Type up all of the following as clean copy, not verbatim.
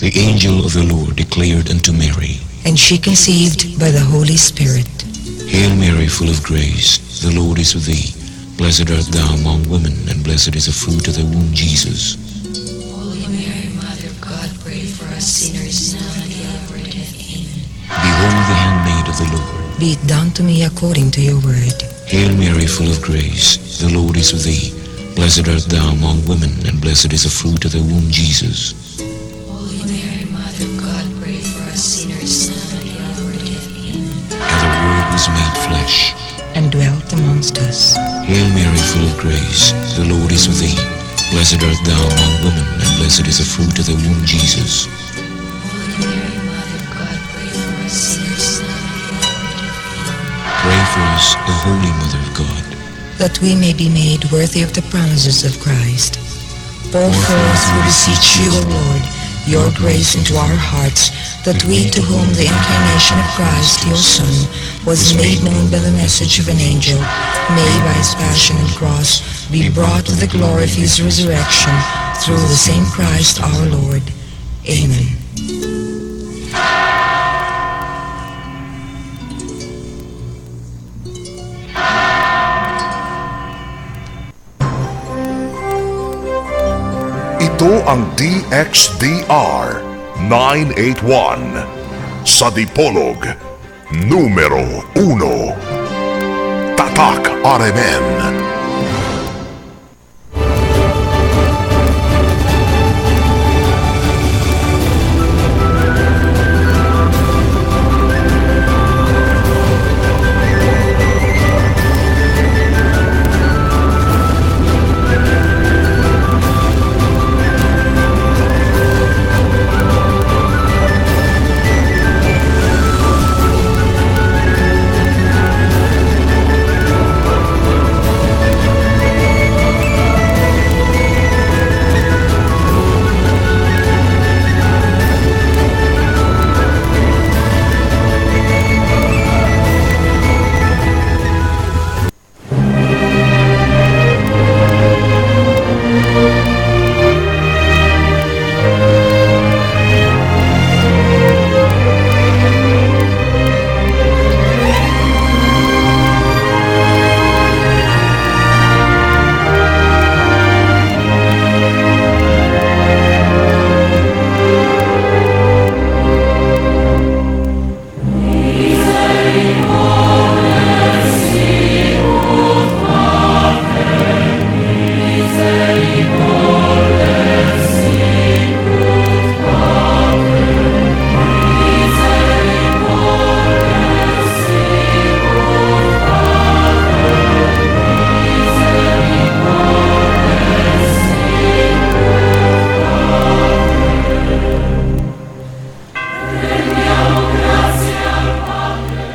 The angel of the Lord declared unto Mary, And she conceived by the Holy Spirit. Hail Mary, full of grace, the Lord is with thee. Blessed art thou among women, and blessed is the fruit of thy womb, Jesus. Holy Mary, Mother of God, pray for us sinners, now and at the hour of our death. Amen. Behold the handmaid of the Lord. Be it done to me according to your word. Hail Mary, full of grace, the Lord is with thee. Blessed art thou among women, and blessed is the fruit of thy womb, Jesus. Holy Mary, Mother of God, pray for us sinners, now and at the hour of our death. Amen. And the Word was made flesh. And dwelt amongst us. Hail Mary, full of grace, the Lord is with thee. Blessed art thou among women, and blessed is the fruit of thy womb, Jesus. Holy Mary, Mother of God, pray for us sinners, now and at the hour of our death. Amen. Pray for us, O Holy Mother of God. That we may be made worthy of the promises of Christ. Pour forth, we beseech you, O Lord, your grace into our hearts, that we to whom the incarnation of Christ, your Son, was made known by the message of an angel, may by his passion and cross be brought to the glory of his resurrection, through the same Christ our Lord. Amen. Ito ang DXDR 981 sa Dipolog, numero 1. Tatak RMN.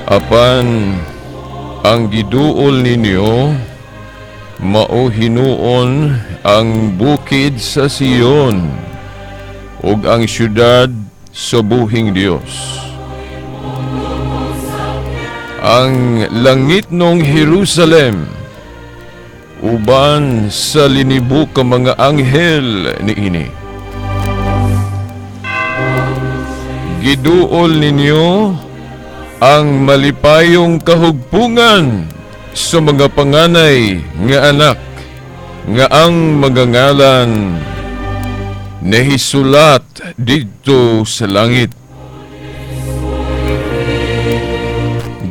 Apan ang giduol ninyo mao hinuon ang bukid sa Sion ug ang syudad sa buhing Dios. Ang langit nong Jerusalem uban sa linibo ka mga anghel niini. Giduol ninyo ang malipayong kahugpungan sa mga panganay nga anak nga ang mga ngalan nahisulat didto sa langit.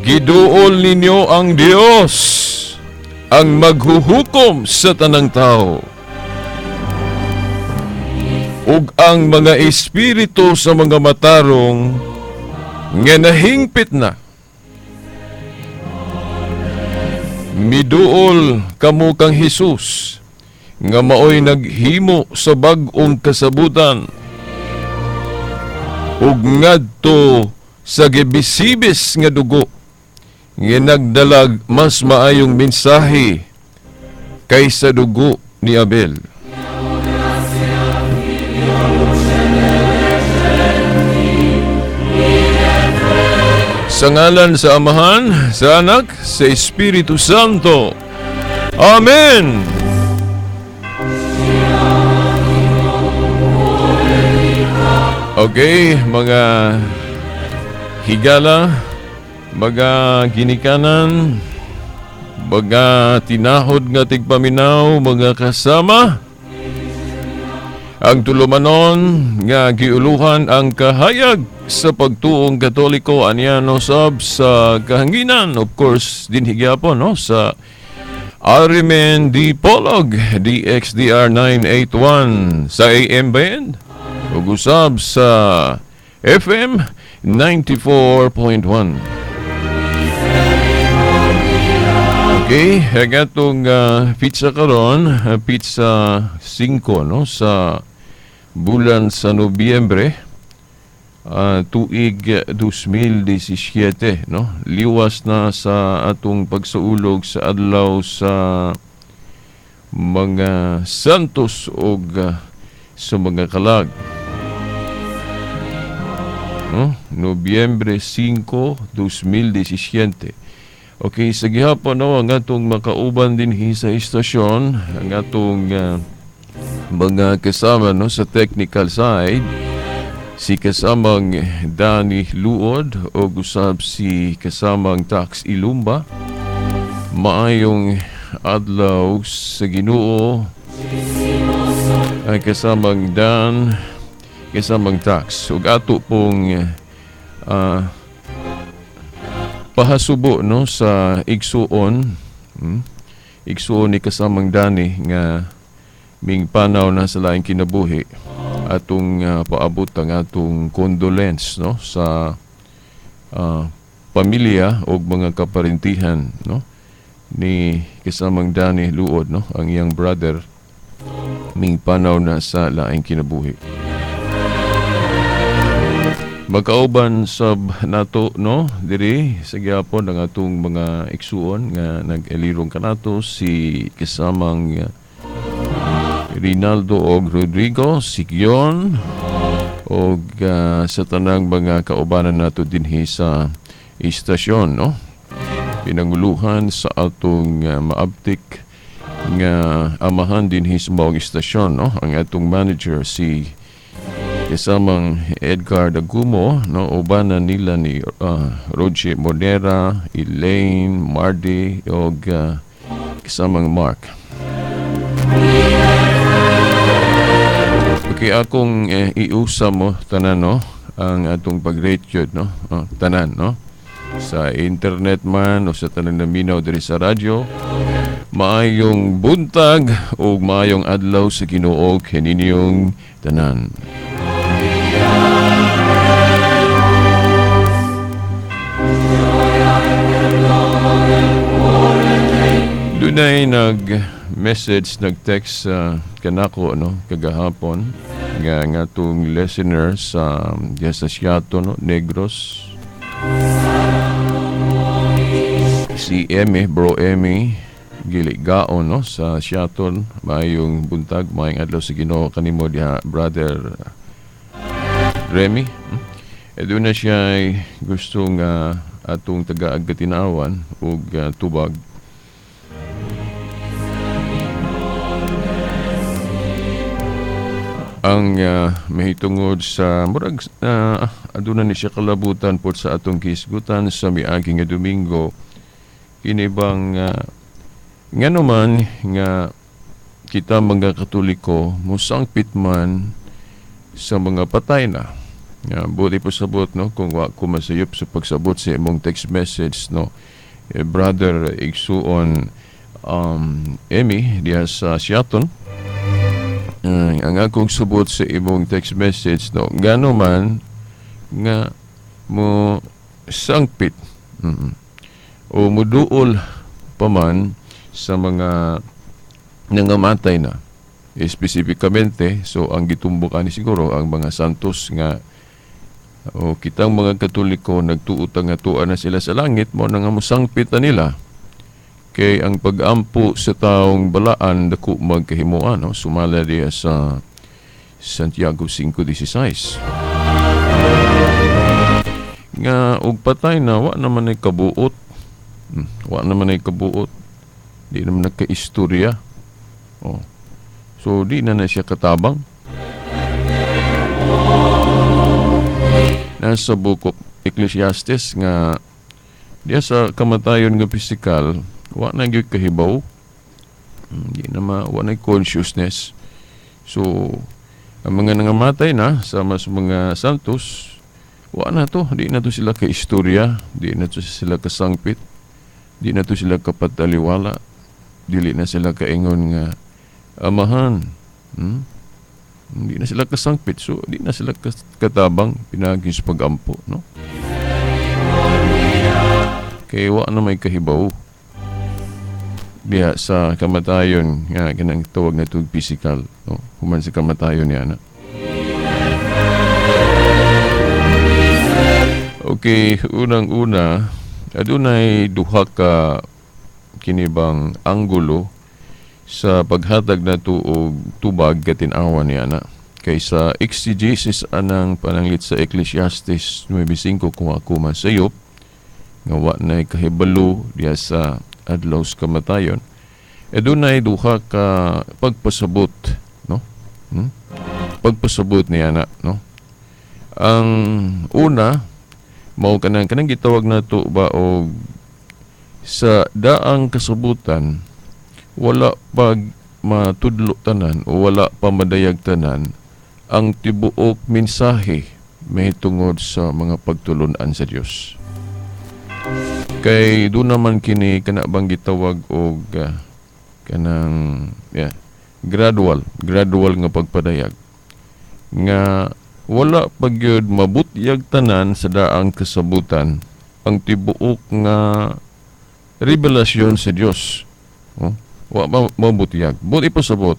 Giduol ninyo ang Dios ang maghuhukom sa tanang tao ug ang mga espiritu sa mga matarong nga nahingpit na. Miduol kamo kang Hesus nga maoy naghimo sa bag-ong kasabutan ug ngadto sa gibisibis nga dugo nga nagdalag mas maayong mensahe kaysa dugo ni Abel. Sa ngalan sa Amahan, sa Anak, sa Espiritu Santo. Amen! Okay, mga higala, mga ginikanan, mga tinahod nga tigpaminaw, mga kasama, ang tulumanon nga giuluhan ang kahayag sa pagtuong Katoliko aniano sab sa kahanginan, of course dinhi gyapon, no, sa Arimen Dipolog DXDR 981 sa AM band ug usab sa FM 94.1. Okay, ang atong pizza karon, pizza 5, no, sa bulan sa Nobyembre, tuig 2017, no. Liwas na sa atong pagsaulog sa adlaw sa mga santos og sa mga kalag. No? Nobyembre 5, 2017. Okay, sa gihapon, no, ang atong makauban dinhi sa istasyon, ang atong mga kasama, no, sa technical side, si kasamang Danny Luod o usab si kasamang Tax Ilumba. Maayong adlaw sa Ginoo ay kasamang Dan, kasamang Tax. Ug ato pong pahasubo, no, sa igsuon, igsuon ni kasamang Dani nga ming panaw na sa laing kinabuhi, atong paabot ang atong condolence, no, sa pamilya og mga kaparentihan, no, ni kasamang Dani Luod, no, ang iyang brother ming panaw na sa laing kinabuhi. Magkauban sab nato, no, diri sa gyapon ang atong mga igsuon nga nag-elirong kanato, si kasamang Rinaldo og Rodrigo, si Gion og sa tanang mga kaubanan nato dinhi sa istasyon, no, pinanguluhan sa atong maabtik nga amahan dinhi sa maong istasyon, no, ang atong manager si kasamang Edgar Dagumo, no, ubanan nila ni Roger Monera, Elaine, Mardy og kasamang Mark. Okay, akong iusa mo tanan, no, ang atong pag-rate yun, no, tanan, no, sa internet man o sa tanan na minaw diri sa radyo. Maayong buntag o maayong adlaw sa Ginoo kaninyong tanan. Dunay nag-message, nag-text kanako, no, kagahapon nga ngatong listener sa sa Seattle, no, Negros, si Emmy, bro Emmy Giligaon, no, sa Seattle. Maayong buntag, maayong adlaw sa Ginoo kanimo diha, brother Remy. E doon na siya ay gusto nga atong taga-agkatinawan ug tubag. Ang mahitungod sa murag aduna ni siya kalabutan po sa atong kisgutan sa miagi nga Domingo, kini bang ngano man nga kita mga Katoliko mosangpit man sa mga patay na. Nga buti po sabot, no, kung wa ko masayop sa pagsabot sa imong text message, no, brother igsuon Emmy diha sa Seattle. Ang akong subot sa imong text message, no, ngano man nga mo sangpit o muduol pa man sa mga nangamatay na. Espesipikamente, so ang gitumbok ani siguro ang mga santos nga o kitang mga Katoliko nagtuot nga tuwa na sila sa langit, mo na nga mosangpit na nila. Kay ang pag-ampo sa taong balaan dako magkahimuan, no? Sumala diya sa Santiago 5:16. Nga og patay na, wa naman ay kabuot. Wa naman ay kabuot. Di naman nagka-istorya. Oh. So di na na siya katabang. Nasa Book of Ecclesiastes nga diya sa kamatayon nga physical, wa na gyud kahibaw. Di na ma, wa na consciousness. So, ang mga nangamatay na sama sa mga santos, wa na to, di na to sila ka istorya, di na to sila kasangpit, di na to sila kapataliwala, dili na sila kaingon nga amahan. Hindi na sila kasangpit, so di na sila katabang pinagi sa pagampo, no? Kay wa na may kahibaw diha sa kamatayon nga kanang tawag na itong physical, no? Human sa kamatayon niya na. Okay, unang-una, adunay duha ka kinibang anggulo sa paghatag na og tubag katin-awan niya na. Kay sa exegesis anang pananglit sa Ecclesiastes 9:5 kung ako masayop nga wa nay kahibalo diha sa adlaw sa kamatayon, adunay duha ka pagpasabot, no? Pagpasabot niya na, no? Ang una mao kanang kanang gitawag nato ba og sa daang kasabutan wala pa matudlo tanan o wala pa madayag tanan ang tibuok mensahe mahitungod sa mga pagtulun-an sa Dios. Kay doon naman kini kana bang gitawag og kanang gradual nga pagpadayag nga wala pa gyud mabutyag tanan sa daang kasabutan ang tibuok nga revelasyon sa Dios. Oh, wa mabutyag. But ipasabot,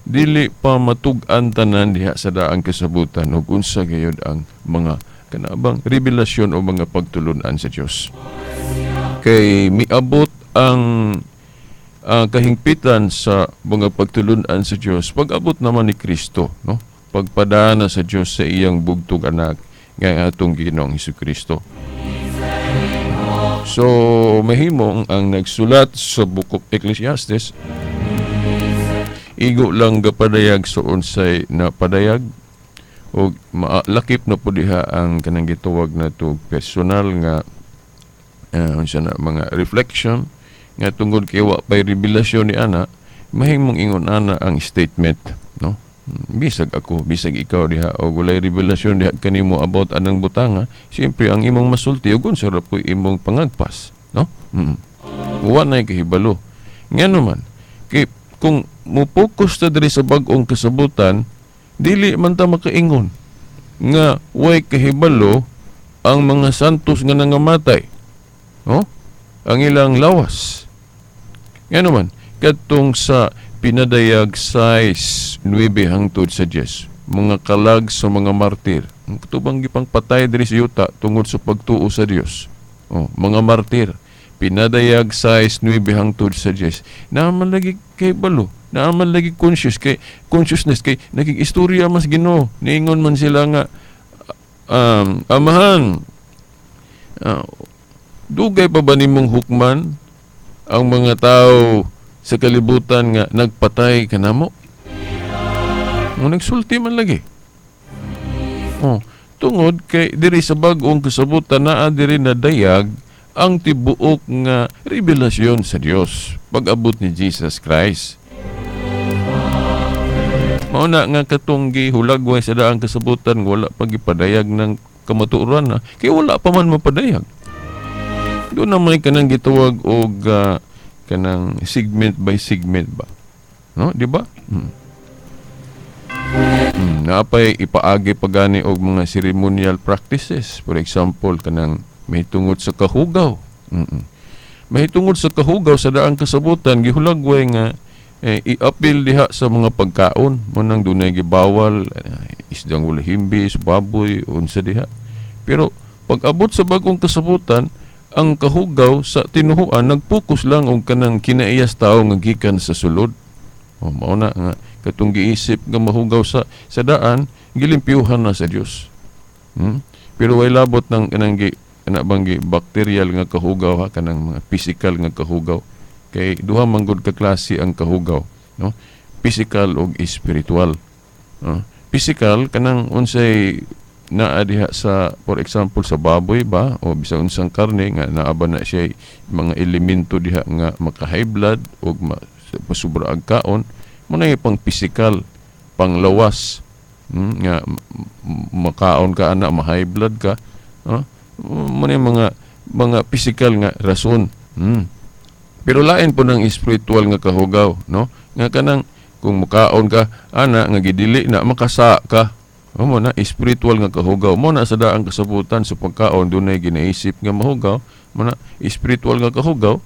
dili pa matug-an tanan diha sa daang kasabutan ug unsa gayud ang mga kanabang revelasyon o mga pagtulun-an sa Dios. Kay miabot ang kahingpitan sa mga pagtulun-an sa Dios pag-abot naman ni Kristo, no? Pagpadana sa Dios sa iyang bugtong anak nga atong Ginoong Hesukristo. So mahimong ang nagsulat sa Book of Ecclesiastes igo lang gapadayag sa unsay na padayag o maalakip na po diha ang kanang gitawag na to personal nga unsa na mga reflection nga tungod kay wa pay revelasyon ni ana, mahimong ingon ana ang statement, no? Bisag ako, bisag ikaw diha og walay revelasyon diha kanimo about anang butanga, siyempre ang imong masulti ug unsa ra po imong pangagpas, no? Wa nay kahibalo. Ngano man kay kung mo-focus ta diri sa bag-ong kasabutan, dili man ta makaingon nga way kahibalo ang mga santos nga nangamatay, no? Ang ilang lawas. Ngano man kadtong sa pinadayag 6:9 hangtod sa 10, mga kalag sa mga martir, ang katubang gipang patay diri sa yuta tungod sa pagtuo sa Dios. Oh, mga martir, pinadayag 6:9 hangtod sa 10. Naaman lagi kay balo, naaman lagi conscious kay consciousness kay naging istorya mas Ginoo. Niingon man sila nga amahan, dugay pa ba nimong hukman ang mga tao sa kalibutan nga nagpatay kanamo? Mo nagsulti man lagi. Oh, tungod kay diri sa bag-ong kasabutan naa diri nadayag ang tibuok nga revelasyon sa Dios pag-abot ni Jesus Christ. Mao na nga katong gihulagway sa daang kasabutan wala pa gipadayag ng kamatuoran na kay wala pa man mapadayag. Doon na may kanang gitawag og kanang segment by segment ba, no, di ba? Naapay ipaagi pagani og mga ceremonial practices, for example kanang mahitungod sa kahugaw. Mahitungod sa kahugaw sa daang kasabutan gihulagway nga i-appeal diha sa mga pagkaon mo nang dunay gibawal isdang wala himbis, baboy, unsa diha. Pero pag abot sa bagong kasabutan, ang kahugaw sa tinuhuan nagpokus lang og kanang kinaiyas tao nga gikan sa sulod. O mao na nga katong giisip nga mahugaw sa daan, gilimpyuhan na sa Dios. Pero way labot ng kanang ana bang gi bacterial nga kahugaw ha, kanang mga physical nga kahugaw. Kay duha man gud ka klase ang kahugaw, no? Physical ug spiritual. No? Physical kanang unsay naa diha sa, for example, sa baboy ba o bisan unsang karne nga naa ba na siya mga elemento diha nga maka high blood o masubra ang kaon mo na, pang physical, panglawas, nga makaon ka ana, ma high blood ka, no? Mo na yung mga physical nga rason. Pero lain po ng spiritual nga kahugaw, no, nga kanang kung mukaon ka ana nga gidili na, makasa ka. O, mo na spiritual nga kahugaw. Mo na sa daang kasabutan sa pagkaon dunay ginaisip nga mahugaw, mo na spiritual nga kahugaw.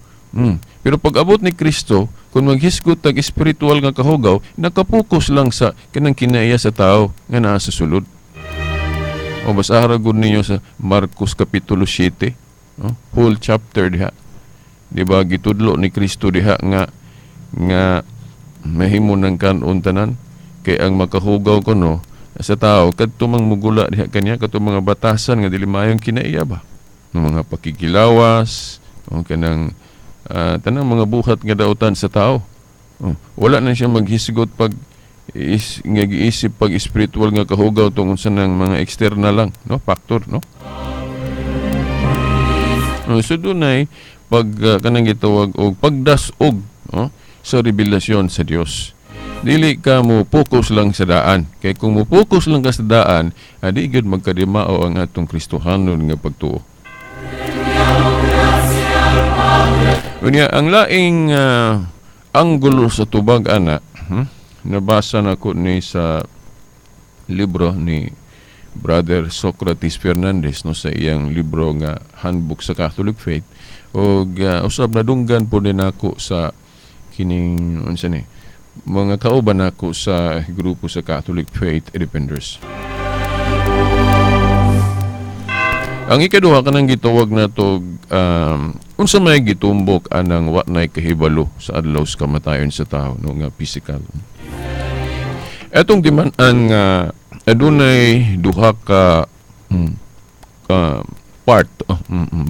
Pero pag abot ni Kristo, kung maghisgot tag spiritual nga kahugaw, nakapokus lang sa kanang kinaiya sa tao nga naa sa sulod. O basaha ra gud ninyo sa Marcos Kapitulo 7, no? Whole chapter diha. Di ba gitudlo ni Kristo diha nga nga mahimo ng kanon tanan, kay ang makahugaw kuno sa tao kadto mang mugula diha kanya, kadto mga batasan nga dili maayong kinaiya ba, ng mga pakikilawas o kanang tanang mga buhat nga dautan sa tao. Oh, wala na siya maghisgot pag is, nga giisip pag spiritual nga kahugaw tungod sa nang mga external lang, no, factor, no. Oh, so dunay pag kanang gitawag og pagdas-og, no, sa rebelasyon sa Dios. Dili ka mo focus lang sa daan. Kay kung mo focus lang ka sa daan, adi gyud magkadimao ang atong Kristohanon nga pagtuo. Unya, ang laing anggulo sa tubag ana, nabasa na ko ni sa libro ni Brother Socrates Fernandez, no, sa iyang libro nga Handbook sa Catholic Faith, og usab nadunggan po din ako sa kining unsa ni mga kauban nako sa grupo sa Catholic Faith Defenders. Ang ikaduha, kanang gitawag nato unsa may gitumbok anang wa nay kahibalo sa adlaw sa kamatayon sa tao, no, nga physical. Etong diman-an nga adunay duha ka ka part, oh,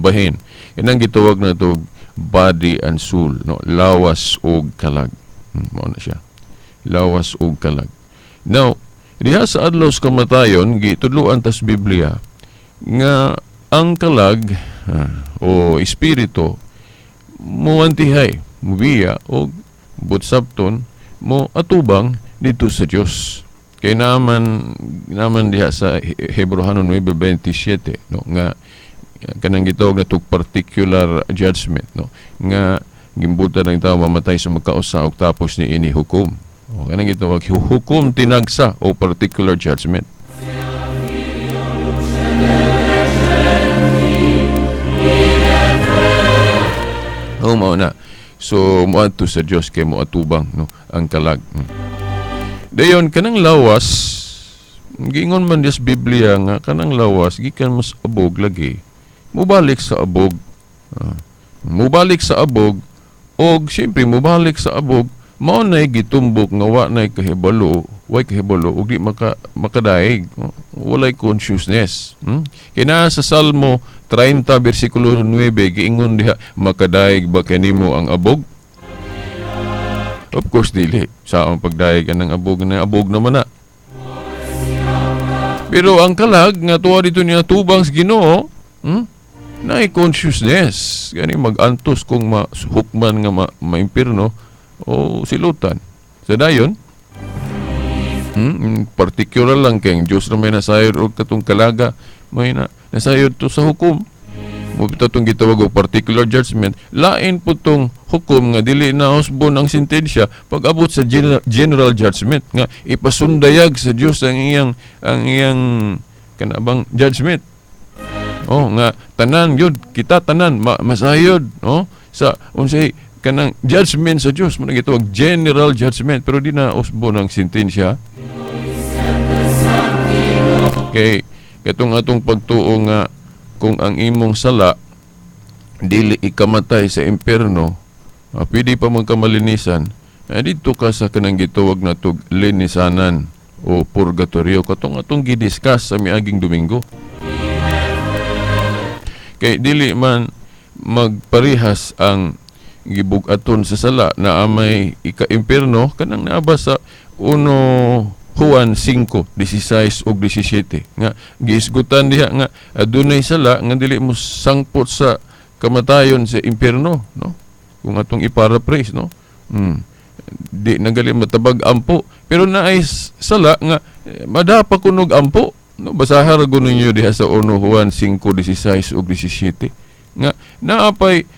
bahin. Inang gitawag nato body and soul, no, lawas ug kalag. Mao na siya. Lawas ug kalag. Now, diha sa adlaw sa kamatayon, gitudloan tas Biblia nga ang kalag o espiritu muantihay, mubiya o butsapton mo atubang dito sa Dios. Kay naman naman diha sa Hebreohanon 9:27, no, nga kanang gitawag na particular judgment, no, nga gimbutan ng tao mamatay sa magkausa og tapos ni ini hukom. O kanang gitawag hukom tinagsa o particular judgment. Oh, mao na. So moadto sa Dios kay moatubang, no, ang kalag. Dayon kanang lawas, giingon man sa Biblia nga kanang lawas gikan mas abog lagi. Mubalik sa abog. Mubalik sa abog og siyempre mubalik sa abog, mao nay gitumbok nga wa nay kahibalo, way kahibalo ug di makadaig, walay consciousness. Kay naa sa Salmo 30 bersikulo 9 giingon diha, makadaig ba kanimo ang abog? Of course dili. Sa ang pagdaig anang abog na abog naman na. Pero ang kalag nga tuwa dito niya tubang sa Ginoo, naay consciousness. Gani magantos kung mahukman nga maimpirno o silutan. Sa dayon, particular lang kay ang Diyos na may nasayod og katong kalaga, may nasayod to sa hukom. Mupita tong gitawag og particular judgment. Lain po tong hukom nga dili na usbon ang sentensya pag abot sa general judgment nga ipasundayag sa Dios ang iyang kanabang judgment. Oh, nga tanan gyud kita tanan masayod, no, sa unsay kanang judgment sa Dios, mo gitawag general judgment, pero di na usbon ang sentensya. Kay katong atong pagtuo nga kung ang imong sala dili ikamatay sa impierno, pwede pa man kamalinisan, didto ka sa kanang gitawag na tug linisanan o purgatorio, katong atong gidiscuss sa miaging Domingo. Kay dili man magparihas ang gibug-aton sa sala na amay ika-impierno kanang naaba sa 1 Juan 5:16 ug 17 nga giisgutan diha nga adunay sala nga dili mo sangpot sa kamatayon sa impierno, no? Kung atong i-paraphrase, no? Di na gali matabag ampo, pero naay sala nga madapa kunog ampo, no? Basaha ra gud ninyo diha sa 1 Juan 5:16 ug 17 nga naapay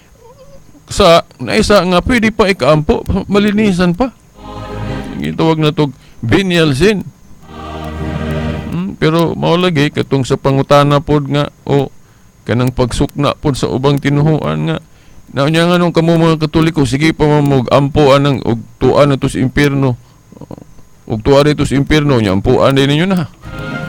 sa naisa nga pwede pa ikaampo, malinisan pa. Gitawag na tog venial sin. Pero mao lagi katong sa pangutana pod nga o kanang pagsukna pod sa ubang tinuhuan nga naunya nga nung kamo mga Katoliko sige pa mamog ampo anang og tuan na to sa impierno og tuan dito sa impierno nya ampuan din ninyo na.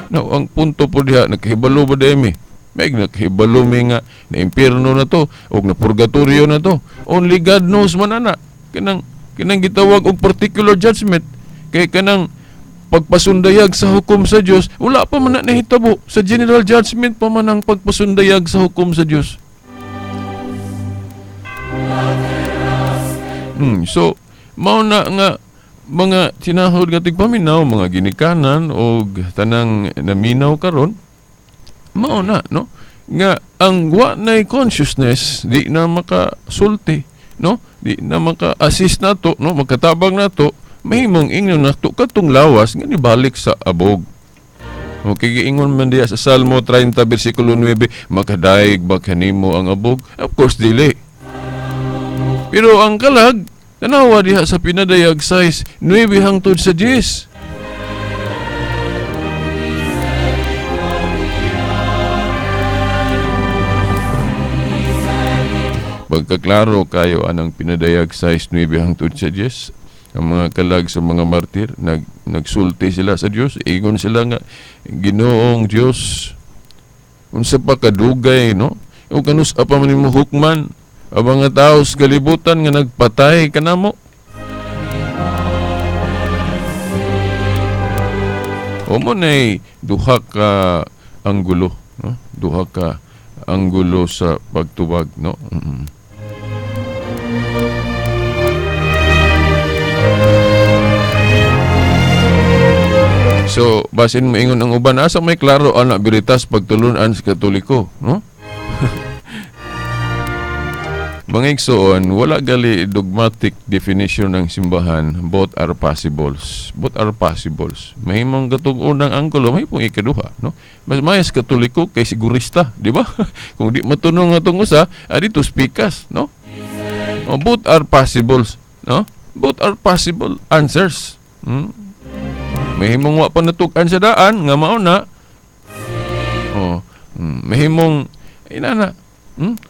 No, ang punto po diha nakahibalo ba demi? May nakahibalo mi nga na impierno na to og na purgatorio na to. Only God knows man ana. Kanang kanang gitawag og particular judgment kay kanang pagpasundayag sa hukom sa Dios wala pa man na nahitabo sa general judgment pa man ang pagpasundayag sa hukom sa Dios. So mao na nga mga tinahod nga tigpaminaw, mga ginikanan og tanang naminaw karon, mao na, no, nga ang wa nay consciousness di na makasulti, no, di na maka-assist nato, no, makatabang nato, mahimong ingnon nato katong lawas nga nibalik sa abog. Okay, giingon man diha sa Salmo 30 bersikulo 9, makadaig ba kanimo ang abog? Of course dili. Pero ang kalag tanawa diha sa pinadayag size 9 hangtod sa 10. Pagkaklaro kayo anang pinadayag size 9 hangtod sa 10, ang mga kalag sa mga martir nagsulti sila sa Dios, ingon sila nga Ginoong Dios, unsa pa kadugay, no, o kanus pa man nimo hukman ang mga tao sa kalibutan nga nagpatay kanamo. O mo nay duha ka anggulo, no? Duha ka anggulo sa pagtubag, no? So, basin moingon ang uban, asa may klaro ana biritas pagtulunan sa Katoliko, no? Mga igsoon, wala gali dogmatic definition ng simbahan. Both are possibles. Both are possibles. Mahimong katong unang anggulo, may pong ikaduha, no? Mas mayas Katoliko kay sigurista, di ba? Kung di matunong atong usa, adito spikas, no? Oh, both are possibles, no? Both are possible answers. Mahimong wa pa natukan sa daan nga mao na. Oh, mahimong inana.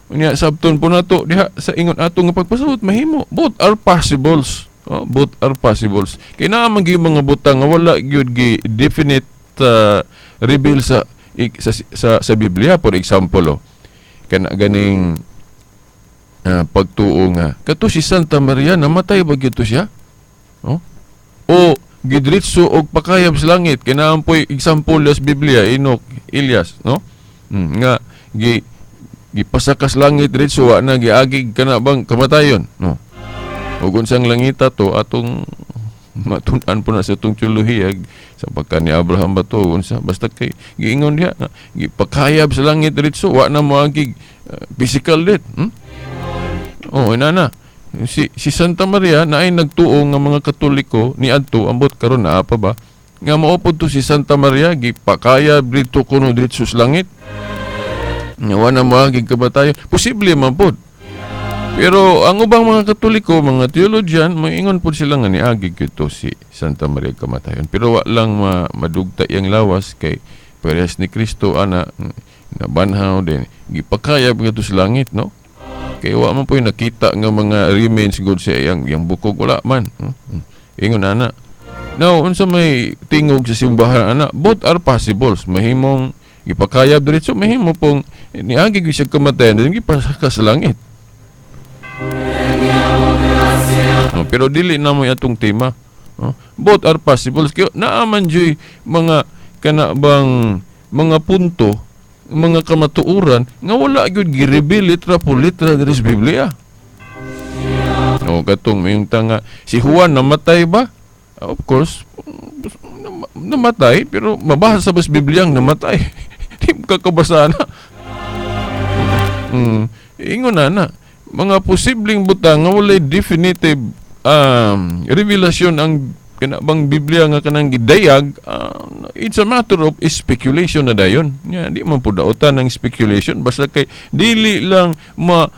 Unya sabton po nato diha sa ingon ato nga pagpasabot, mahimo. Both are possibles. Oh, both are possibles. Kay naa man gyud mga butang nga wala gyud gi definite reveal sa sa Biblia. For example, oh, kana ganing pagtuo nga kato si Santa Maria namatay ba gyud to siya? Oh? O gidritso og pakayab sa langit. Kay naa poy example sa Biblia, Enoch, Elias, no? Nga gi gipasakas langit diretso, wa na giagig kana bang kamatayon, no? Ug unsang langita to atong matun-an po na sa atong teolohiyag sa pagka ni Abraham ba to, unsa basta kay giingon diha gipakayab sa langit diretso, wa na moagig physical death. Oh, inana si Santa Maria naay nagtuo nga mga Katoliko niadto, ambot karon naa pa ba nga maupod to si Santa Maria gipakayab didto kuno diretso sa langit. Wa na moagig kamatayon. Posible man pod. Pero ang ubang mga Katoliko, mga theologian, moingon pod sila nga niagig gyud si Santa Maria kamatayon. Pero wa lang madugta iyang lawas kay parehas ni Kristo ana nabanhaw din gipakayab ngadto sa langit, no? Kay wa man poy nakita nga mga remains gud sa iyang bukog, wala man. Ingon ana. Now, unsa may tingog sa simbahan ana? Both are possibles. Mahimong gipakayab diretso, mahimo pong niagi gyud siya kamatayan din gipasaka sa langit. No, pero dili na mo atong tema. No? Both are possible. Kaya naa man juy mga kana bang mga punto, mga kamatuoran nga wala gyud gi-reveal litra po litra diri sa Biblia. No, katong mayong tanga si Juan namatay ba? Of course, Namatay pero mabasa sa bas Biblia ang namatay. Di kakabasa na. Ingon na na mga posibleng butang nga walay definitive revelasyon ang kana bang Biblia nga kanang gidayag, it's a matter of speculation na dayon. Nya di man pud daotan ang speculation basta kay dili lang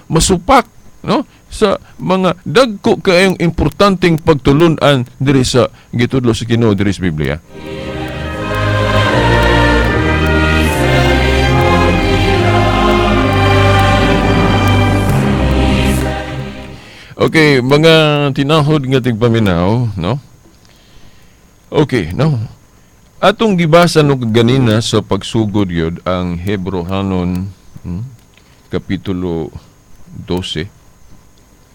masupak, no, sa mga dagko kaayong importanteng pagtulun-an diri sa gitudlo sa Ginoo diri sa Biblia. Okay, mga tinahod nga tigpaminaw, no? Okay, no. Atong gibasa no ganina sa pagsugod yod ang Hebrohanon, kapitulo 12,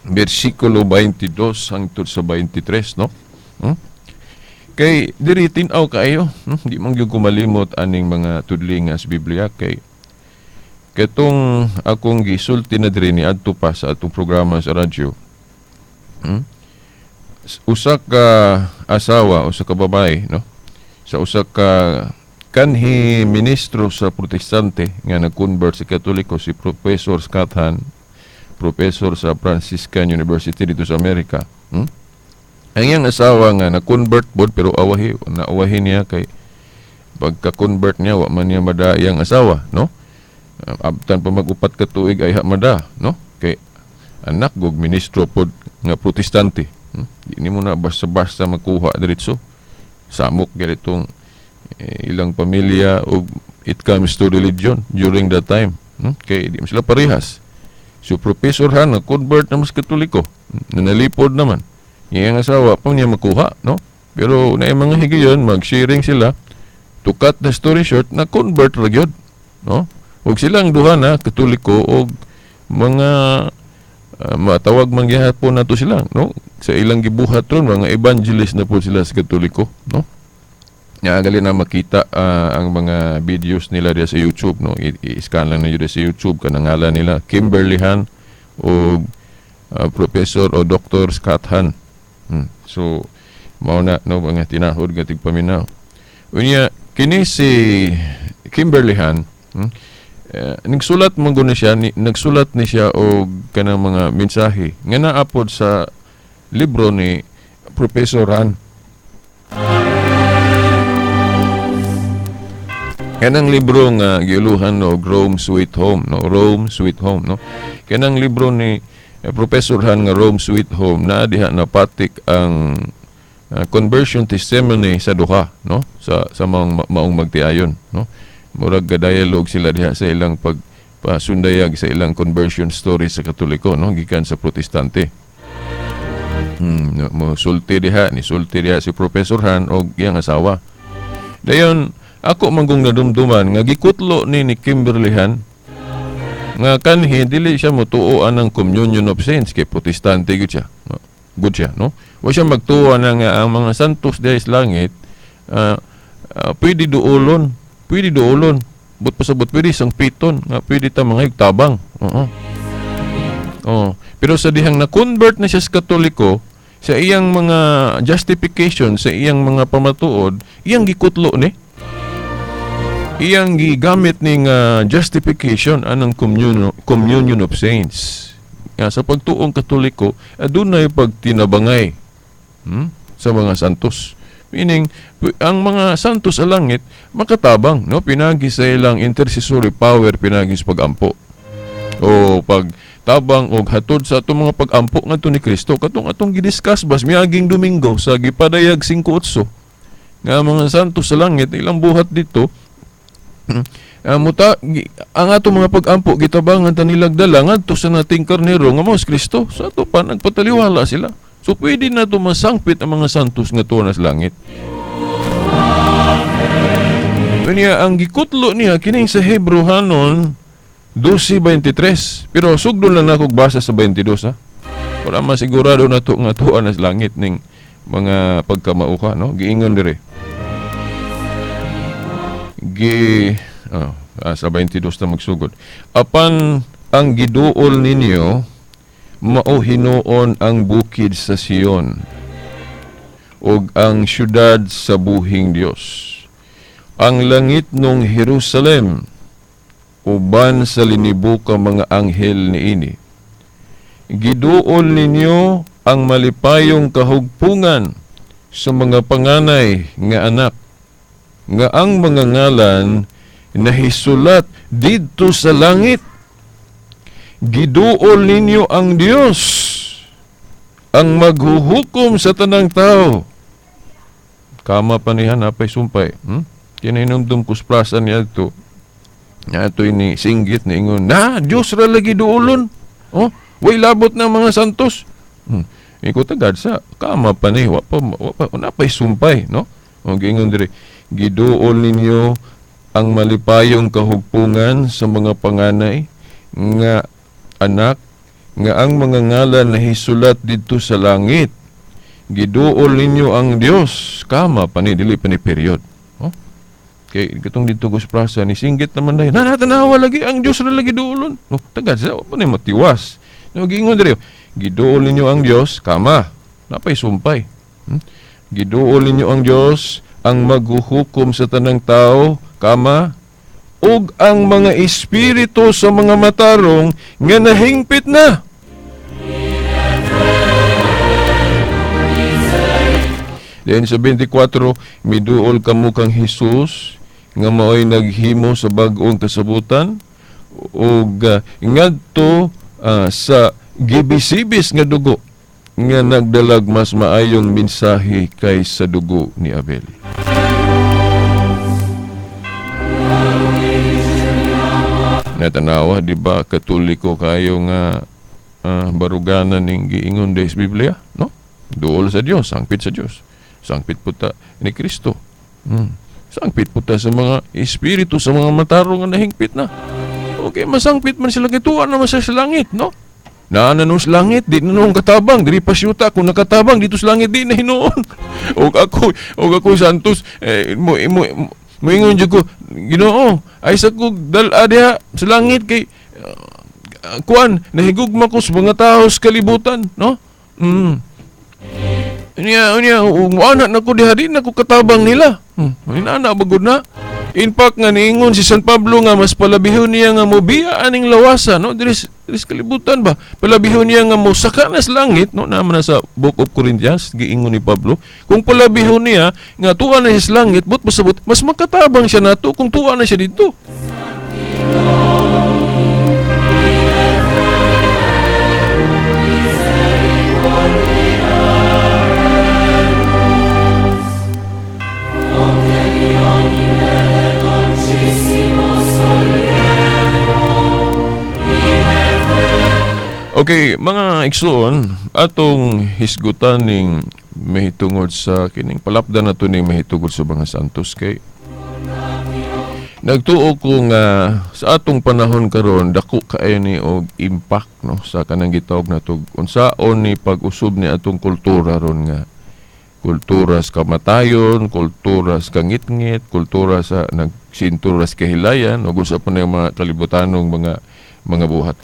bersikulo 22 hangtod sa 23, no? Kay diri tin-aw kaayo, di man gyud ko malimot aning mga tudli nga sa Biblia kay katong akong gisulti na diri ni adto pa sa atong programa sa radyo. Usa ka asawa, usa ka babae, no? Sa usa ka kanhi ministro sa Protestante nga nag-convert sa Katoliko, si Professor Scott Hahn, professor sa Franciscan University dito sa Amerika. Ang iyang asawa nga na-convert bod pero awahi, naawahi niya kay pagka-convert niya wa man niya mada iyang asawa, no? Abtan pa mag-upat ka tuig ay ha mada, no? Kay anak gog ministro pod nga Protestante. Di nimo na basta-basta makuha diretso. Samok ganitong ilang pamilya og it comes to religion during that time. Kay di man sila parehas. So Professor Han na-convert na mas Katoliko, nanalipod naman. Iyang asawa pa niya makuha, no? Pero na mga higayon mag-sharing sila. To cut the story short, na-convert ra gyud, no? Og silang duha na Katoliko og mga matawag man gihapon nato sila, no? Sa ilang gibuhat ron mga evangelist na po sila sa Katoliko, no? Nya gali na makita ang mga videos nila diya sa YouTube, no? I-scan lang ninyo diya sa YouTube kanang ngalan nila Kimberly Han o Professor o Dr. Scott Hahn. So mao na, no, mga tinahod nga tigpaminaw. Unya kini si Kimberly Han, nagsulat man gud ni siya, nagsulat ni siya og kanang mga mensahe nga naapod sa libro ni Professor Han. Kanang libro nga giuluhan, no, Rome Sweet Home, no, Rome Sweet Home, no. Kanang libro ni Professor Han nga Rome Sweet Home na diha napatik ang conversion testimony sa duha, no, sa maong magtiayon, no. Murag ga-dialogue sila diha sa ilang pagpasundayag sa ilang conversion story sa Katoliko, no, gikan sa Protestante. No, mo sulti diha, ni sulti diha si Professor Han og iyang asawa. Dayon ako manggong nadumduman nga gikutlo ni Kimberly Han nga kanhi dili siya motuo anang communion of saints kay Protestante gyud siya. No? Good siya, no? Wa siya magtuo na nga ang mga santos diha sa langit pwede duolon, pwede duolon. But pasabot pwede sangpiton nga pwede ta mga tabang. Oo. Oh, pero sa dihang na-convert na siya sa Katoliko, sa iyang mga justification, sa iyang mga pamatuod, iyang gikutlo ni. Iyang gigamit ning justification anang communion of saints. Nga sa pagtuong Katoliko, adunay pagtinabangay sa mga santos. Meaning, ang mga santos sa langit makatabang, no, pinagi sa ilang intercessory power, pinagi sa pagampo. O pagtabang og hatod sa atong mga pagampo ngadto ni Kristo, katong atong gidiscuss bas miaging Domingo sa gipadayag 5:8. Nga mga santos sa langit ilang buhat dito. Ang atong mga pagampo gitabangan ta nilag dala ngadto sa nating karnero nga mao si Kristo. Sa ato pa nagpataliwala sila. So pwede na to masangpit ang mga santos nga tuwa sa langit. Unya ang gikutlo niya kining sa Hebrohanon 12:23. Pero sugdon lang nako basa sa 22, ha. Para masigurado na to nga tuwa na sa langit ning mga pagkamauka, no? Giingon dire. Sa 22 na magsugod. Apan ang giduol ninyo mao hinuon ang bukid sa Sion ug ang syudad sa buhing Dios. Ang langit nung Jerusalem uban sa linibo ka mga anghel niini. Giduol ninyo ang malipayong kahugpungan sa mga panganay nga anak, nga ang mga ngalan nahisulat didto sa langit. Giduol ninyo ang Dios, ang maghuhukom sa tanang tao. Kama pa niya, napay sumpay. Kinahinumdum ko sa plaza niya ito. Ito ini singgit ni ingon, na, Diyos ra lagi duolon. Oh, way labot ng mga santos. Iko tagad sa kama pa ni, wa pa, napay sumpay, no? O giingon diri, giduol ninyo ang malipayong kahugpungan sa mga panganay nga anak, nga ang mga ngalan nahisulat didto sa langit. Giduol ninyo ang Dios. Kama pa ni, dili pa ni period. Oh? Kay katong didto ko sa plaza ni singgit naman dahil, na natanawa lagi ang Dios ra lagi duolon. No, tagad sa wa pa ni matiwas. No, giingon diri, giduol ninyo ang Dios, kama, napay sumpay. Giduol ninyo ang Dios ang maghuhukom sa tanang tao, kama, ug ang mga espiritu sa mga matarong nga nahingpit na. Then sa 24, miduol kamo kang Hesus nga maoy naghimo sa bag-ong kasabutan ug ngadto sa gibisibis nga dugo nga nagdalag mas maayong mensahe kaysa dugo ni Abel. Natanawa, di ba, Katoliko kayo nga baruganan ning giingon des Biblia, no? Duol sa Dios, sangpit sa Dios. Sangpit puta ni Kristo. Sangpit puta sa mga espiritu, sa mga matarong nga nahingpit na. Okay, masangpit man sila kay tuwa naman sa langit, no? Naana nung sa langit, di na nung katabang, diri pa syuta, kung nakatabang dito sa langit, di na hinuon. Og ako santos, moingon jud ko, Ginoo, ay sa ko dal-a diha sa langit kay kuan, nahigugma ko sa mga tao sa kalibutan, no? Unya, ana na ko diha, di na ko katabang nila. Inana bagod na. In fact nga niingon si San Pablo nga mas palabihon niya nga mobiya aning lawasa, no? Diri kalibutan ba? Palabihon niya nga mosaka na sa langit, no? Naman na sa Book of Corinthians giingon ni Pablo, kung palabihon niya nga tuwa na siya sa langit, but pasabot mas makatabang siya nato kung tuwa na siya dito. Okay, mga igsoon, atong hisgutan ning mahitungod sa kining palapdan nato ning mahitungod sa mga santos kay nagtuo ko nga sa atong panahon karon dako kaayo ni og impact, no, sa kanang gitawag nato unsaon ni pag-usub ni atong kultura ron nga kultura sa kamatayon, kultura sa kangitngit, kultura sa nagsintura sa kahilayan ug usa pa na yung mga kalibutanong mga buhat.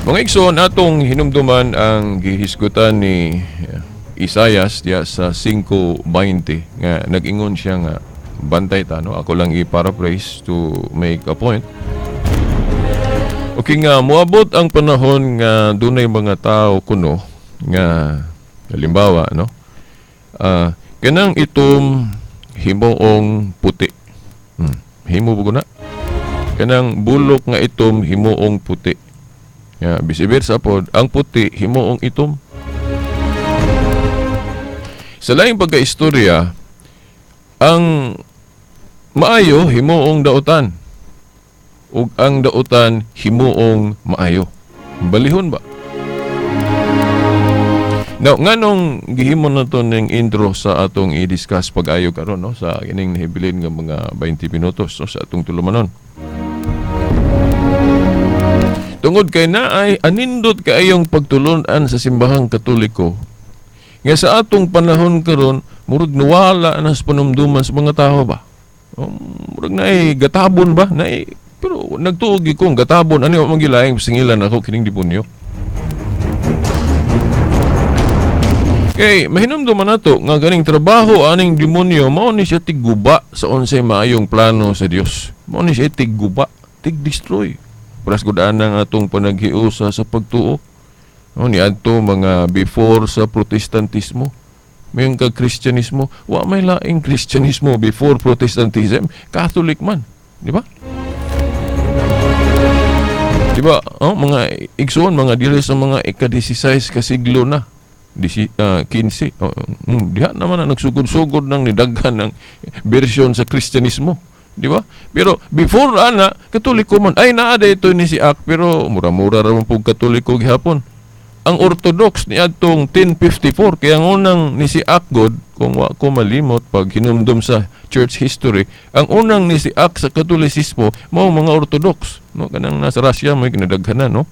Mga igsoon, atong hinumduman ang gihisgutan ni Isayas diya sa 5:20 nga nag-ingon siya nga bantay ta, no? Ako lang i-paraphrase to make a point. Okay nga moabot ang panahon nga dunay mga tao kuno nga halimbawa, no? Kanang itom himuong puti. Himo ba na? Kanang bulok nga itom himuong puti. Ya, vice versa pod, ang puti himuong itom. Sa laing pagkaistorya, ang maayo himuong dautan ug ang dautan himuong maayo. Balihon ba? Now, nganong gihimo na to ning intro sa atong i-discuss pag-ayo karon, no, sa kining nahibilin nga mga 20 minutos, no, sa atong tulumanon? Tungod kay naay anindot kaayong pagtulun-an sa simbahang Katoliko nga sa atong panahon karon murag nawala na sa panumduman sa mga tao ba. Murag naay gatabon ba? Naay, pero nagtuo gyud kong gatabon ani wa man gilaing singilan ako kining demonyo. Kay mahinumduman nato nga ganing trabaho aning demonyo mao ni siya tigguba sa unsay maayong plano sa Dios. Mao ni siya tigguba, tig-destroy. Paras gud anang atong panaghiusa sa pagtuo. No, niadto mga before sa Protestantismo. Mayon ka Kristyanismo, wa may laing Kristyanismo before Protestantism, Catholic man, di ba? Di ba? Oh, mga igsoon, mga dili sa mga ika-16 ka siglo na. 15. Oh, diha naman na nagsugod-sugod ng nidaghan ng version sa Kristyanismo, di ba? Pero before ana, Katoliko man. Ay naa ito ni si Ak, pero mura-mura ra man pug Katoliko gihapon. Ang Orthodox ni adtong 1054, kaya ang unang ni si Ak god, kung wa ko malimot pag hinumdum sa church history, ang unang ni si Ak sa Katolisismo mao mga Orthodox, no, kanang nasa Russia may kinadaghanan, no?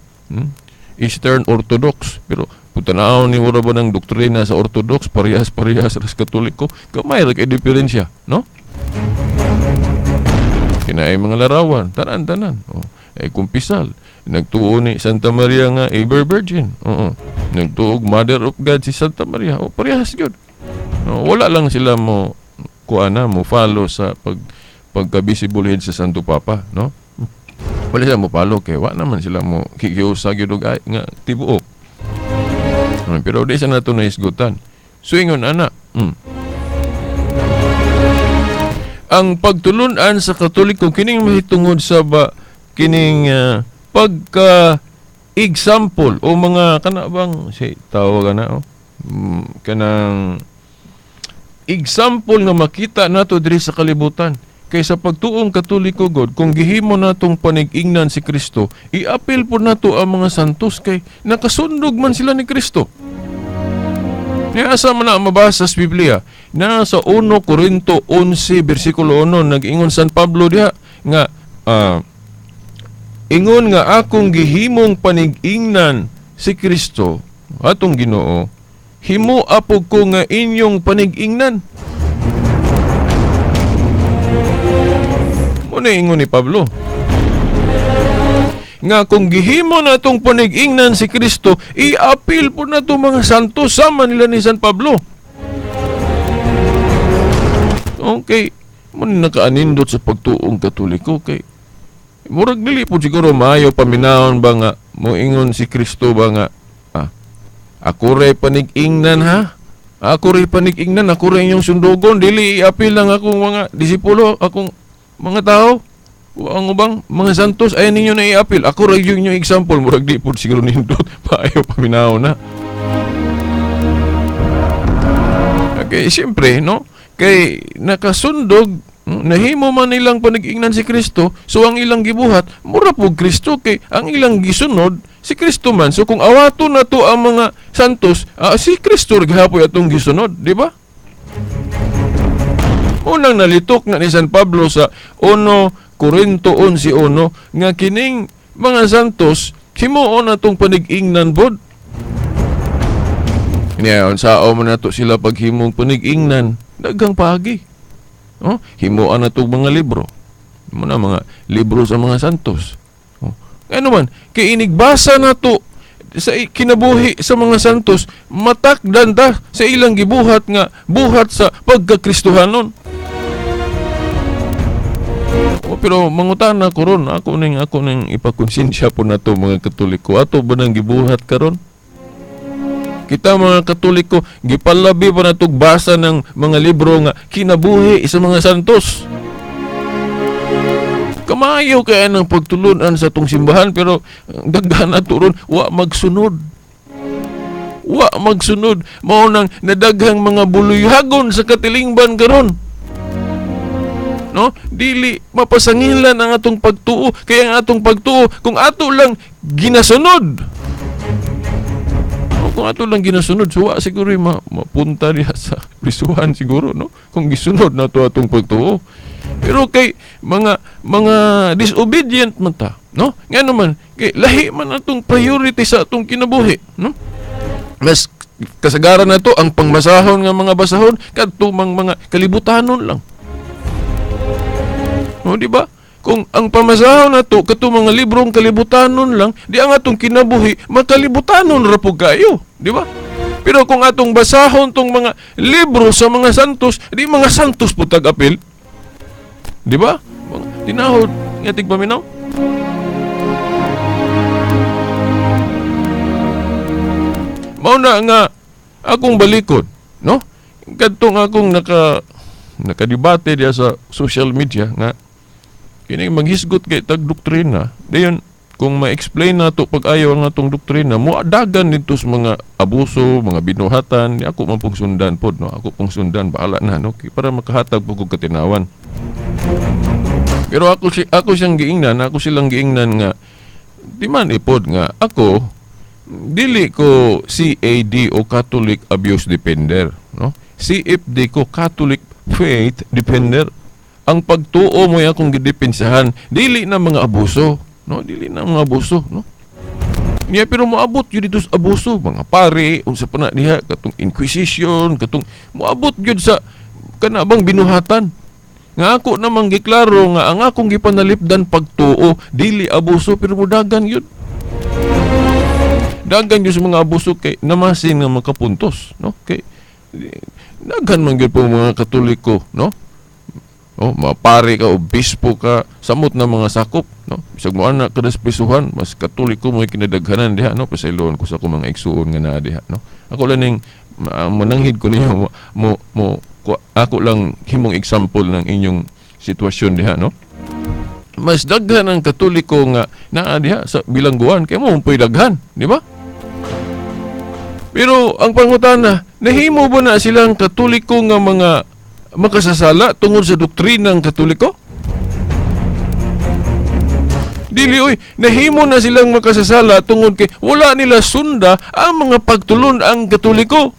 Eastern Orthodox, pero putanaw ni mura ba ng doktrina sa Orthodox, parehas-parehas ras Katoliko, gamay ra kay diferensya, no? Kinaay mga larawan, tanan-tanan. Oh, ay kumpisal. Nagtuo ni Santa Maria nga ever virgin. Oo. Nagtuog Mother of God si Santa Maria. Oh, parehas gyud. No, wala lang sila mo kuana mo follow sa pagka-visible head sa Santo Papa, no? Wala sila mo follow kay wa naman sila mo kikiusa gyud og nga tibuok. Pero di sa nato nahisgutan. So ingon ana, ang pagtulun-an sa Katoliko kining mahitungod sa ba kining pagka example o mga kana bang si tawag ana, oh, kanang example nga makita nato diri sa kalibutan. Kay sa pagtuong Katoliko god, kung gihimo natong panig-ingnan si Kristo, iapil po nato ang mga santos kay nakasundog man sila ni Kristo. Niasa man na mabasa sa Biblia na sa 1 Corinto 11 bersikulo 1 nag-ingon San Pablo diha nga ingon nga akong gihimong panig-ingnan si Kristo atong Ginoo, himo apog ko nga inyong panig-ingnan. Muna ingon ni Pablo nga kung gihimo na itong panig-ingnan si Kristo, iapil po na itong mga santo sama nila ni San Pablo. Okay, muna nakaanindot sa pagtuong Katoliko kay murag dili po siguro maayo paminahon ba nga moingon si Kristo ba nga ako ray panig-ingnan ha? Ako ray panig-ingnan, ako ray inyong sundugon, dili iapil lang akong mga disipulo, akong mga tao. Ang ubang mga santos ay ninyo na iapil. Ako ra yung inyong example. Murag di po siguro nindot. Paayo paminaw na. Okay, siyempre, no? Kay nakasundog, nahimo man nilang panag-ingnan si Kristo, so ang ilang gibuhat, mura po Kristo kay ang ilang gisunod si Kristo man. So kung awato na to ang mga santos, si Kristo gihapon atong gisunod, di ba? Unang nalitok na ni San Pablo sa 1 Corinto 11:1 nga kining mga santos himuon atong panig-ingnan bod. Niya unsao man nato sila paghimong panig-ingnan, daghang paagi. Oh, himuan natong mga libro. Muna mga libro sa mga santos. Oh, ano man kay inigbasa nato sa kinabuhi sa mga santos, matakdan ta sa ilang gibuhat nga buhat sa pagkakristohanon. O, pero mangutana ko ron, ako ning ipakonsensya po na to mga Katoliko. Ato ba nang gibuhat karon? Kita mga Katoliko, gipalabi pa na tog basa ng mga libro nga kinabuhi sa mga santos. Kamayo kaya ng pagtulunan sa tong simbahan, pero daghan na to ron, wa magsunod. Wa magsunod, mao nang nadaghang mga buluyhagon sa katilingban karon. No? Dili mapasangilan ang atong pagtuo, kaya ang atong pagtuo kung ato lang ginasunod. O, kung ato lang ginasunod, suwa siguro mapunta diha sa prisuhan siguro, no? Kung gisunod na to atong pagtuo. Pero kay mga disobedient man ta, no? Nga naman, kay lahi man atong priority sa atong kinabuhi, no? Mas kasagaran na to ang pangmasahon nga mga basahon kadto mang mga kalibutanon lang. No, di ba? Kung ang pamasahon nato kadto mga librong kalibutanon lang, di ang atong kinabuhi makalibutanon ra pud kayo, di ba? Pero kung atong basahon tong mga libro sa mga santos, di mga santos pud tag-apil. Di ba? Tinahod nga tigpaminaw. Mao na nga akong balikod, no? Kadtong akong nakadebate diya sa social media nga kini maghisgot kay tag doktrina. Dayon kung ma-explain nato pag-ayo ang atong doktrina, moadagan nito sa mga abuso, mga binuhatan, ako man pong sundan pod, no? Ako pong sundan, bahala na, no? Para makahatag po kog katinawan. Pero ako siyang giingnan, ako silang giingnan nga di man ipod nga ako dili ko CAD o Catholic Abuse Defender, no? CFD ko, Catholic Faith Defender. Ang pagtuo mo akong gidepensahan, dili na mga abuso, no? Dili na mga abuso, no? Niya pero moabot gyud dito sa abuso, mga pare, unsa pa na diha katong inquisition, katong moabot gyud sa kana bang binuhatan. Nga ako namang giklaro nga ang akong gipanalipdan pagtuo, dili abuso, pero modagan gyud. Dagan gyud sa mga abuso kay namasin nga makapuntos, no? Kay daghan man gyud po mga Katoliko, no? Oh, mapare ka o bispo ka, samot na mga sakop, no? Bisag mo anak kada sa prisuhan, mas Katoliko mo kinadaghanan diha, no? Pasayloon ko sa akong mga igsuon nga naa diha, no? Ako lang ning mananghid ko niyo mo ako lang himong example ng inyong sitwasyon diha, no? Mas daghan ang Katoliko nga naa diha sa bilangguan kay mo po'y daghan, di ba? Pero ang pangutana, nahimo ba na silang Katoliko nga mga makasasala tungod sa doktrina ng Katoliko? Dili oy, nahimo na silang makasasala tungod kay wala nila sunda ang mga pagtulon ang Katoliko.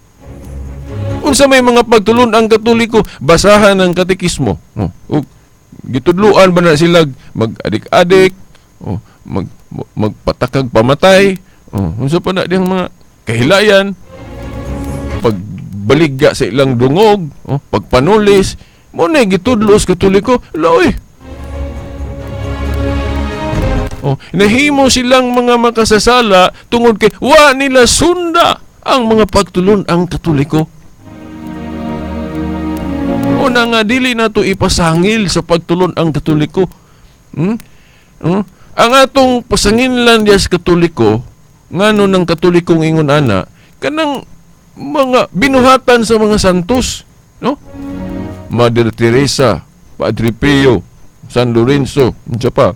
Unsa may mga pagtulon ang Katoliko? Basahan ang katekismo. Oh, gitudluan ba na sila mag-adik-adik, oh, magpatakag pamatay, oh, unsa pa na diyang mga kahilayan, pagbaligya sa ilang dungog, oh, pagpanulis, mo na gitudlo sa Katoliko, laoy. Oh, nahimo silang mga makasasala tungod kay wa nila sunda ang mga pagtulon ang Katoliko. Una nga dili nato ipasangil sa pagtulon ang Katoliko. Hmm? Hmm? Ang atong pasanginlan diya sa Katoliko, ngano ng Katolikong ingon ana, kanang mga binuhatan sa mga santos, no? Mother Teresa, Padre Pio, San Lorenzo, unsa pa.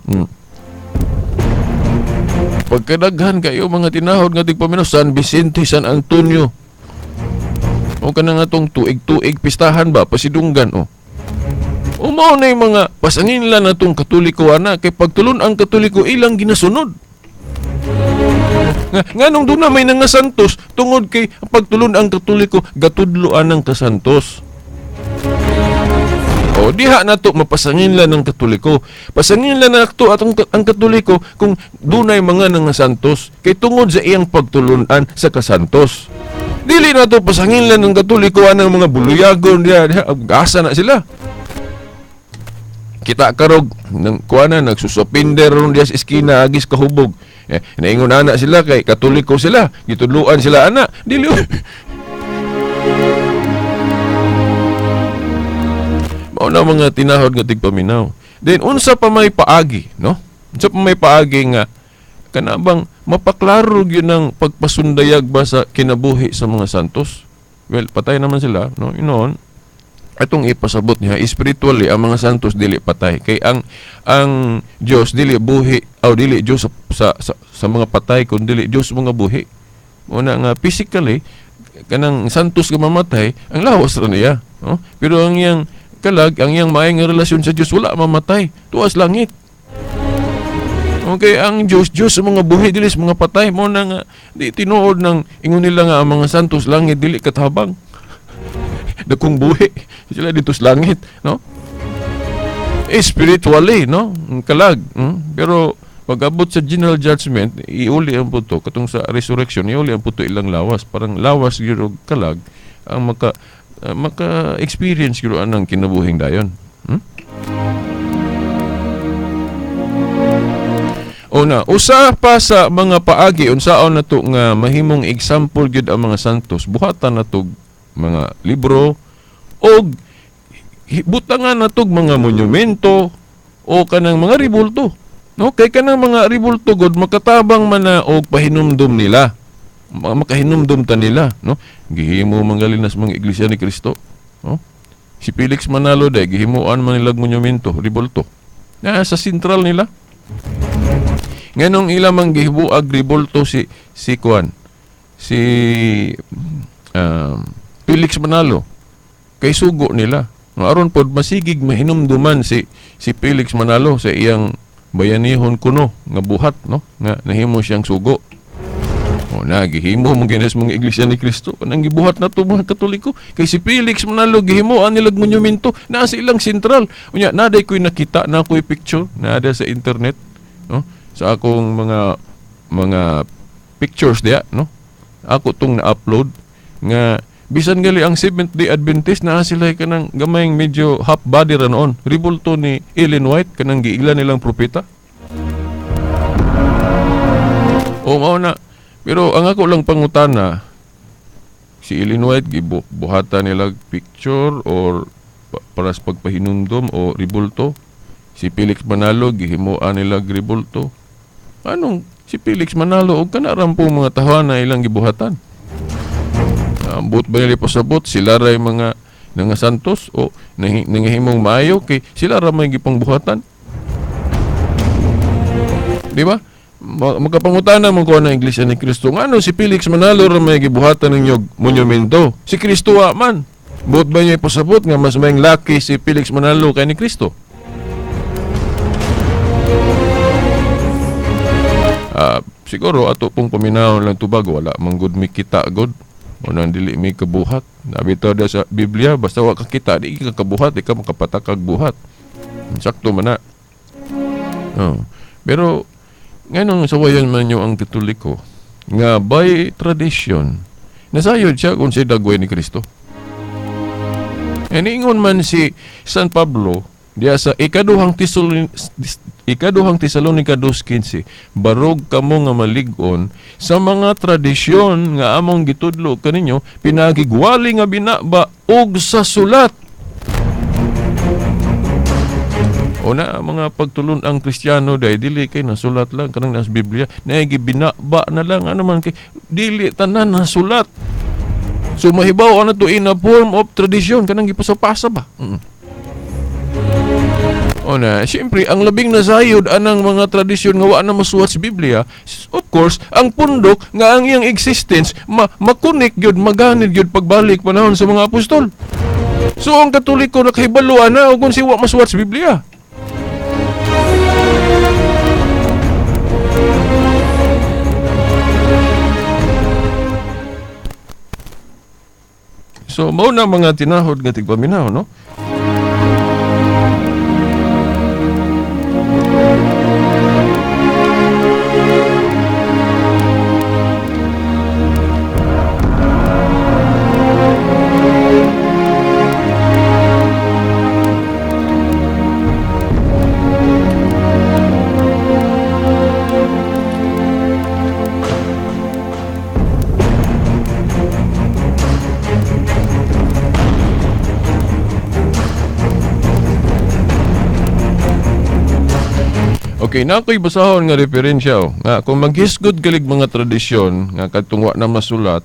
Pagkadaghan kayo mga tinahod nga tigpaminaw, San Vicente, San Antonio. O kanang atong tuig-tuig pistahan ba, pasidunggan, o. O mao na yung mga pasanginlan natong Katoliko ana, kay pagtulon ang Katoliko ilang ginasunod. Nganong doon na may nga santos tungod kay pagtulon ang Katoliko gatudloan ang kasantos. O diha nato mapasanginlan ang Katoliko. Pasanginlan nato atong ang Katoliko kung dunay mga nga santos kay tungod sa iyang pagtulunan sa kasantos. Dili nato pasanginlan ang Katoliko anang mga buluyagon diha, asa na sila. Kita karog nang kuana nagsusupinder ron diha sa eskina agis kahubog. Eh, naingon ana sila kay Katoliko sila, gitudluan sila ana. Dili. Mao na mga tinahod nga tigpaminaw. Then unsa pa may paagi, no? Unsa pa may paagi nga kana bang mapaklaro gyud ng pagpasundayag ba sa kinabuhi sa mga santos? Well, patay naman sila, no? Inoon, atong ipasabot niya spiritually ang mga santos dili patay kay ang Dios dili buhi o dili Dios sa mga patay kun dili Dios mga buhi. Una nga physically kanang santos nga mamatay, ang lawas ra niya, no? Pero ang iyang kalag, ang iyang maayong relasyon sa Dios wala mamatay, tuas langit. Okay, ang Dios, Dios sa mga buhi dili sa mga patay. Mo na nga di tinuod ng ingon nila nga ang mga santos langit dili katabang. Dakong buhi sila dito sa langit, no? Spiritually, no? Ang kalag. Pero pag-abot sa general judgment, iuli ang puto katong sa resurrection, iuli ang puto ilang lawas, parang lawas gyud og kalag ang maka maka-experience gyud anang kinabuhing dayon. Una, usa pa sa mga paagi unsaon nato nga mahimong example gyud ang mga santos, buhatan nato mga libro og butangan natog mga monumento o kanang mga ribulto. No, kay kanang mga ribulto god makatabang man na og pahinumdum nila. Makahinumdum ta nila, no? Gihimo man gali nas mga iglesia ni Kristo, no? Si Felix Manalo day gihimuan man nilag monumento, ribulto. Na sa sentral nila. Nganong ila man gihibuag ribulto si si kuan si Felix Manalo kay sugo nila. Aron pod masigig mahinumduman si si Felix Manalo sa iyang bayanihon kuno nga buhat, no, nga nahimo siyang sugo. O na gihimo mo ginas mga iglesia ni Kristo kanang gibuhat na to mga Katoliko kay si Felix Manalo gihimuan nilag monumento naa sa ilang sentral. Unya naday ko'y nakita na ako'y picture naada sa internet, no, sa akong mga pictures diya, no, ako tong na-upload nga bisan gali ang Seventh Day Adventist naa sila kanang gamayng medyo half body ra noon. Ribulto ni Ellen White kanang giila nilang propeta. O mao na. Pero ang ako lang pangutana, si Ellen White gibuhatan nila picture or para sa pagpahinumdom o ribulto. Si Felix Manalo gihimuan nila ribulto. Anong si Felix Manalo og kana ra po mga tawana ilang gibuhatan? Ambot ba nila pasabot sila ray mga nga santos o nangahimong maayo kay sila ra may gipangbuhatan? Di ba? Magkapangutana man ko ng Iglesia ni Kristo, ngano si Felix Manalo ra may gibuhatan ninyo monumento? Si Kristo wa man. Buot ba niya ipasabot nga mas may laki si Felix Manalo kay ni Kristo? Siguro ato pong paminahon lang tubag, wala man gud mi kita god. O nang dili mi kabuhat. Nabitaw da sa Biblia, basta wa ka kita, di ka kabuhat, di ka makapatakag buhat. Sakto man na. Oh. Pero nganong sawayan man nyo ang Katoliko nga by tradition nasayod siya kung siya dagway ni Kristo. Iniingon man si San Pablo diya sa ikaduhang Tesalonika 2:15, barog kamo nga malig-on sa mga tradisyon nga among gitudlo kaninyo, pinagigwali nga binaba og sa sulat. Una, mga pagtulon ang Kristiyano day dili kay nasulat lang kanang nasa Biblia, naigibinaba na lang ano man kay dili tanan nasulat. So mahibaw ana to in a form of tradition kanang gipasapasa ba. Una, siyempre ang labing nasayod anang mga tradisyon nga wa na masuwat sa Biblia, of course, ang pundok nga ang iyang existence makunik gyud, maganid gyud pagbalik panahon sa mga apostol. So ang Katoliko nakahibalo ana og kung si wa masuwat sa Biblia. So mao na mga tinahod nga tigpaminaw, no? Okay, na ako'y basahon nga referensya. Oh. Nga, kung maghisgod galig mga tradisyon, nga katong wa na masulat,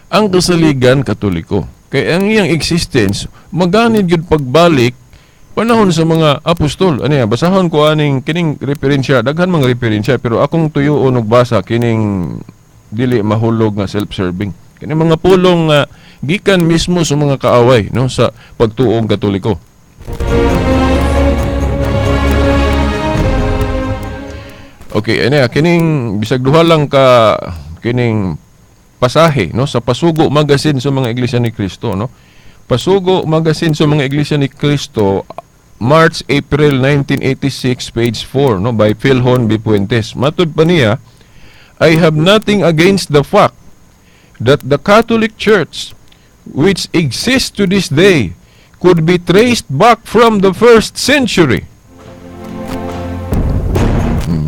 ang kasaligan Katoliko. Kaya ang iyang existence, maganid yun pagbalik panahon sa mga apostol. Ano yan, basahon ko aning kining referensya, daghan mga referensya, pero akong tuyuon og basa kining dili mahulog nga self-serving. Kani mga pulong nga gikan mismo sa mga kaaway, no, sa pagtuong Katoliko. Okay, ane kining bisag duha lang ka kining pasahe, no, sa Pasugo Magazine sa mga Iglesia ni Cristo, no. Pasugo Magazine sa mga Iglesia ni Cristo, March April 1986, page 4, no, by Philhon B. Puentes. Matud pa niya, I have nothing against the fact that the Catholic Church, which exists to this day, could be traced back from the first century.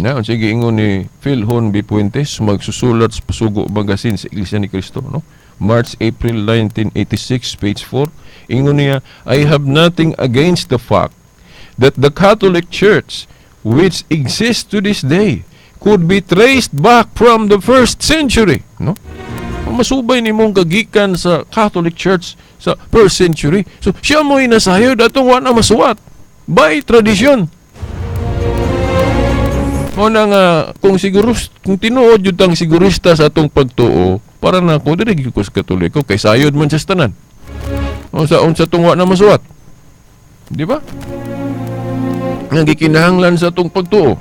Na, sige, ingon ni Philhon B. Puentes, magsusulat sa Pasugo Magazine sa Iglesia ni Cristo, no? March, April 1986, page 4. Ingon niya, I have nothing against the fact that the Catholic Church, which exists to this day, could be traced back from the first century, no? Masubay ni mong kagikan sa Catholic Church sa first century. So, siya mo'y nasayod atong wa na masuwat by tradition. Mao na nga kung sigurus, kung tinuod jud tang sigurista sa atong pagtuo, para na ako diri gyud ko sa Katoliko kay sayod man sa tanan. Unsa unsa tong wa na masuwat? Di ba? Nga gikinahanglan sa atong pagtuo.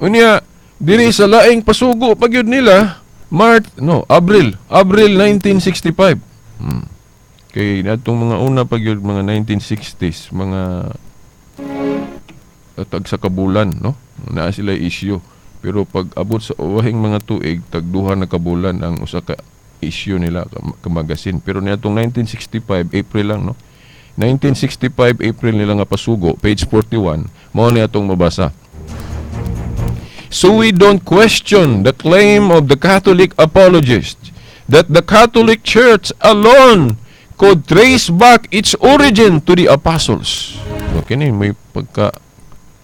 Unya diri sa laing pasugo pagyud nila, March, no, Abril 1965. Kay natong mga una pagyud mga 1960s, mga tag sa kabulan, no? Naa sila issue. Pero pag abot sa uwahing mga tuig, tagduha na kabulan ang usa ka issue nila ka magasin. Pero niadtong 1965 April lang, no? 1965 April nila nga pasugo, page 41, mao ni atong mabasa. So we don't question the claim of the Catholic apologists that the Catholic Church alone could trace back its origin to the apostles. Okay ni may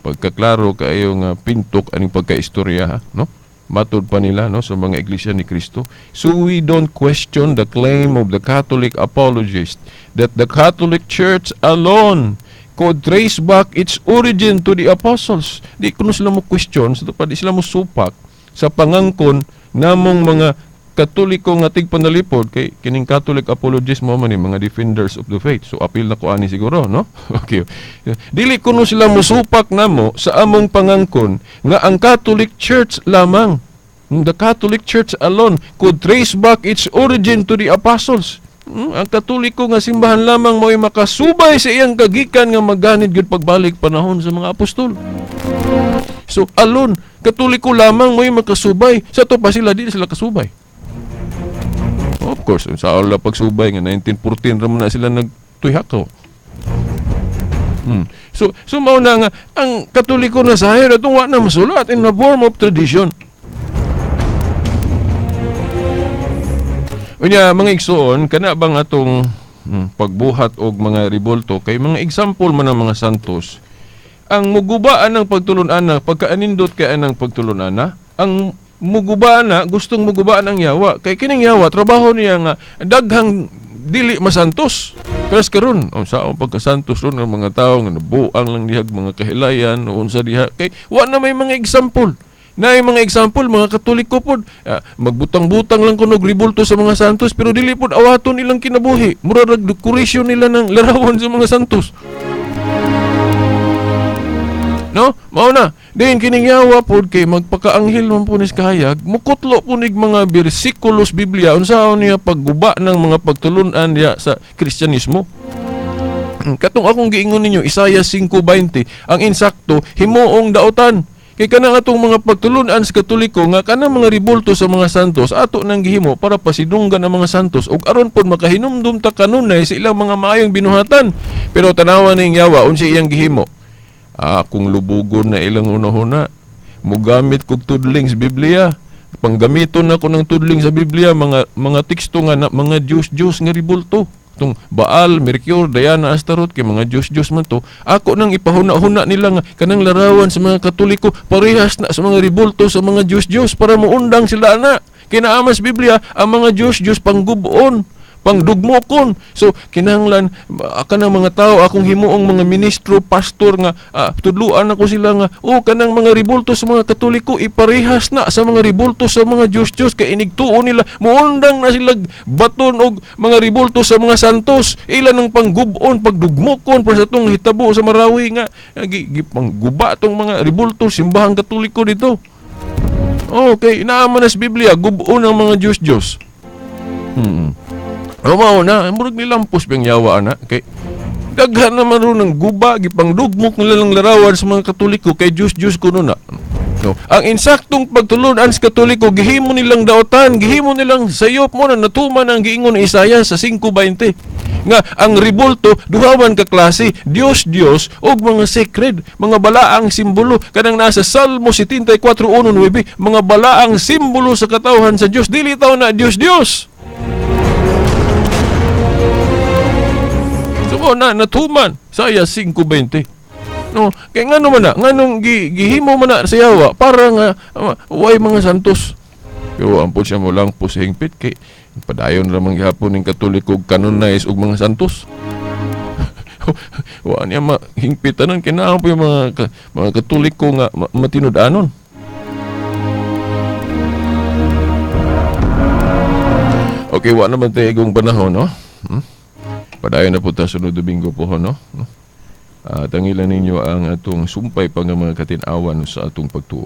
pagkaklaro kaayo nga pintok aning pagkaistorya, ha, no? Matud pa nila, no, sa mga Iglesia ni Cristo. So we don't question the claim of the Catholic apologists that the Catholic Church alone could trace back its origin to the apostles. Di kuno sila mo question, sa pa di sila mo supak sa pangangkon namong mga Katoliko nga tigpanalipod kay kining Catholic apologists mo man ni mga defenders of the faith. So apil na ko ani siguro, no? Okay. Dili kuno sila mosupak namo sa among pangangkon nga ang Catholic Church lamang, the Catholic Church alone could trace back its origin to the apostles. Ang Katoliko nga simbahan lamang mo'y makasubay sa iyang kagikan nga maganid gyud pagbalik panahon sa mga apostol. So alone, Katoliko lamang mo'y makasubay. Sa to pa sila, di sila kasubay. Of course, sa ala pagsubay nga 1914 ra man na sila nagtuyhak ko. So mao na nga ang Katoliko na sahir atong wa na masulat in the form of tradition. Unya mga igsoon, kana bang atong pagbuhat og mga rebolto kay mga example man ang mga santos. Ang mugubaan ng pagtulun-ana, pagkaanindot kay anang pagtulun-ana, ang mugubaan na, gustong mugubaan ang yawa. Kay kining yawa, trabaho niya nga daghang dili masantos. Pero karon, unsa ang pagkasantos ron ng mga tao nga nabuang lang dihag mga kahilayan, unsa diha kay wa na may mga example. Na yung mga example, mga Katoliko pod, magbutang-butang lang kuno ribulto sa mga santos, pero dili pod awaton ilang kinabuhi. Mura rag decoration nila ng larawan sa mga santos. No? Mao na. Din kining yawa pod kay magpakaanghel man po nis kahayag, mukutlo po nig mga bersikulos Biblia unsaon niya pagguba ng mga pagtulun-an diha sa Kristyanismo. Katong akong giingon ninyo, Isaiah 5:20, ang insakto himuong daotan. Kay kanang atong mga pagtulun-an sa Katoliko nga kanang mga ribulto sa mga santos ato nang gihimo para pasidunggan ang mga santos ug aron pod makahinumdum ta kanunay sa ilang mga maayong binuhatan. Pero tanawa ning yawa unsa iyang gihimo? Kung lubugon na ilang unahuna, mugamit kog tudling sa Biblia. Panggamiton ako ng tudling sa Biblia, mga teksto nga na, mga Diyos-Diyos nga ribulto. Itong Baal, Mercure, Diana, Astaroth, kay mga Diyos-Diyos man to. Ako nang ipahuna-huna nila nga kanang larawan sa mga Katoliko, parehas na sa mga ribulto sa mga Diyos-Diyos para muundang sila na. Kinaamas Biblia, ang mga Diyos-Diyos pangguboon, Pangdugmokon. So kinahanglan kanang mga tao akong himuong mga ministro, pastor nga tudluan ako sila nga oh kanang mga ribulto sa mga Katoliko iparehas na sa mga ribulto sa mga Diyos-Diyos kay inigtuo nila muundang na sila baton og mga ribulto sa mga santos, ila nang panggubon, pagdugmokon para sa tong hitabo sa Marawi nga gipangguba tong mga ribulto simbahang Katoliko dito. Okay, naaman na sa Biblia gubon ang mga Diyos-Diyos. Mao na, murag nilampos bang yawa ana kay daghan naman ron ng guba, gipangdugmok nila ng larawan sa mga Katoliko kay Diyos-Diyos kuno na. No. Ang insaktong pagtulunan sa Katoliko gihimo nilang daotan, gihimo nilang sayop mo na natuman ang giingon ni Isaiah sa 5:20 nga ang ribulto duha man ka klase, Dios-Dios ug mga sacred, mga balaang simbolo kanang nasa Salmo 74:1-9, mga balaang simbolo sa katawhan sa Dios, dili taw na Dios-Dios. So na natuman sa Isaiah 5:20. No, kay ngano man na, nganong gihimo man na sa yawa para nga way mga santos. Pero ampun siya mo lang po sa hingpit kay padayon ramang gihapon ning Katoliko canonize og mga santos. Wa niya mahingpitanan kinahanglan po yung mga Katoliko nga matinud-anon. Okay, wa naman tayo igong panahon, no? Padayon na po ta sunod Domingo po, no? Tangilan ninyo ang atong sumpay pa nga mga katinawan sa atong pagtuo.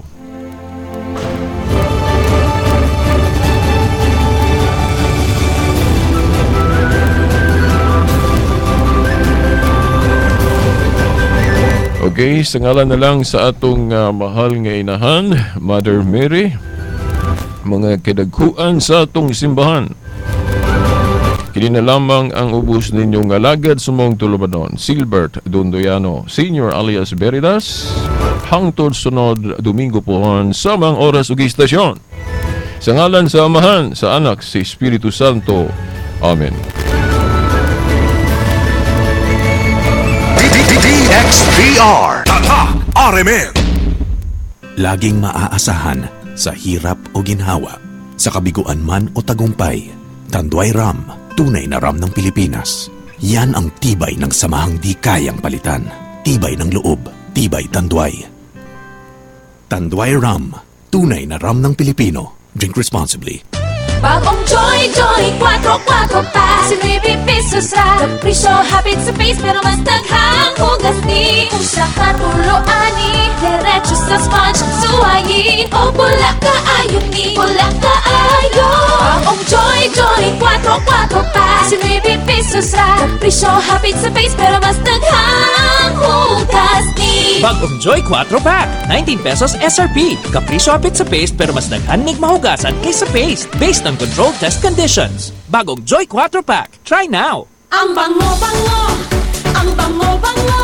Okay, sa ngalan na lang sa atong mahal nga inahan, Mother Mary, mga kadagkuan sa atong simbahan. Kini na lamang ang ubos ninyong alagad sumong tulubanon, Silbert Dondoyano, Senior alias Veritas, hangtod sunod Domingo pohon sa mga oras ug istasyon. Sa ngalan sa Amahan, sa Anak, sa Espiritu Santo. Amen. DXDR Tatak RMN. Laging maaasahan sa hirap o ginhawa, sa kabiguan man o tagumpay. Tanduay Rum, tunay na rum ng Pilipinas. Yan ang tibay ng samahang di kayang palitan. Tibay ng loob, tibay Tanduay. Tanduay Rum, tunay na rum ng Pilipino. Drink responsibly. Bagong Joy, Joy, 4-4 pa. Si 9 pesos ra. Kapresyo hapit sa face pero mas daghang hugas ni. Usa ka tulo ani, diretso sa sponge, suwayin. O pula kaayo ni, pula kaayo. Bagong Joy, Joy, 4-4 pa. Si 9 pesos ra. Kapresyo hapit sa face pero mas daghang hugas ni. Bagong Joy 4 Pack, 19 pesos SRP. Kapresyo hapit sa paste pero mas daghan nig mahugasan kaysa paste. Based on controlled test conditions. Bagong Joy 4 Pack. Try now! Ang bango-bango, ang bango-bango.